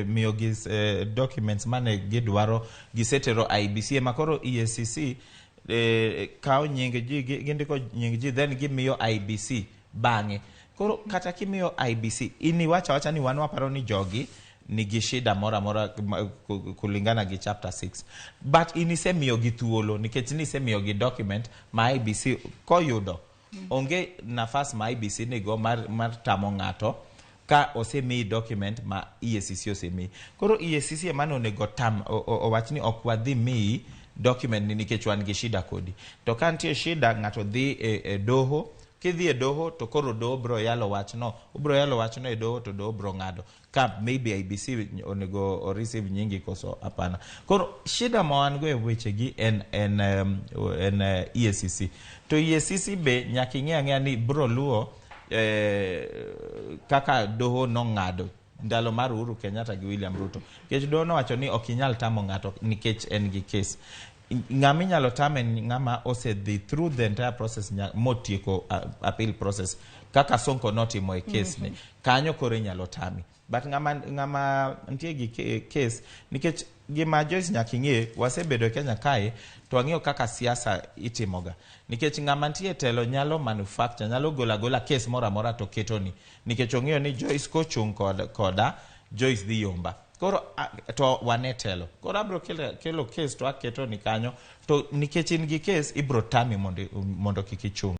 Miyogi documents mane gidwaro, gisetero IEBC. Ema koro EACC kawo nying ji, gindiko nying ji, then gimiyo IEBC bang'e. Koro kata kimiyo IEBC, in iwacho awacha ni wan waparo ni jogi nigi shida moro amora kulingana gi chapter 6, but in isemiyogi thuolo nikech nisemiyogi document ma IEBC koyudo. Onge nafas ma IEBC nigo mar tamo ng'ato ka osemiyi document ma EACC osemiyi. Koro EACC ema ne onego tam owach ni ok wadhi miyi document ni nikech wan gi shida kodi. To ka nitie shida, ng'ato dhi e doho. Kidhi e doho, to koro doho bro yalo wachno, obro yalo wachno e doho, to doho bro ng'ado ka maybe IEBC onego o receive nyingi koso hapana. Koro shida ma wan go e wechegi en EACC. To EACC be nyaka ing'e ang'eya ni bro luwo kaka doho nong'ado ndalo mar Uhuru Kenyatta gi William Ruto, nikech doho nowacho ni ok inyal tamo ng'ato nikech en gi case. Ng'ama inyalo tame en ng'ama osedhi through the entire process motieko appeal process, kaka Sonko notimo e case ni kanyo, koro inyalo tami. But ng'ama nitie gi case, nikech gima Joyce nyaka ing'e, wasebedo e Kenya kae to wang'eyo kaka siasa itimoga, nikech ng'ama nitie e telo nyalo manufacture, nyalo golo agola case moro amora to ketoni, nikech ong'eyo ni Joyce kochung' koda Joyce dhi yomba. Koro to wane telo, koro abro kelo case to aketo ni kanyo, to nikech in gi case, ibro tami mondo kik ichung.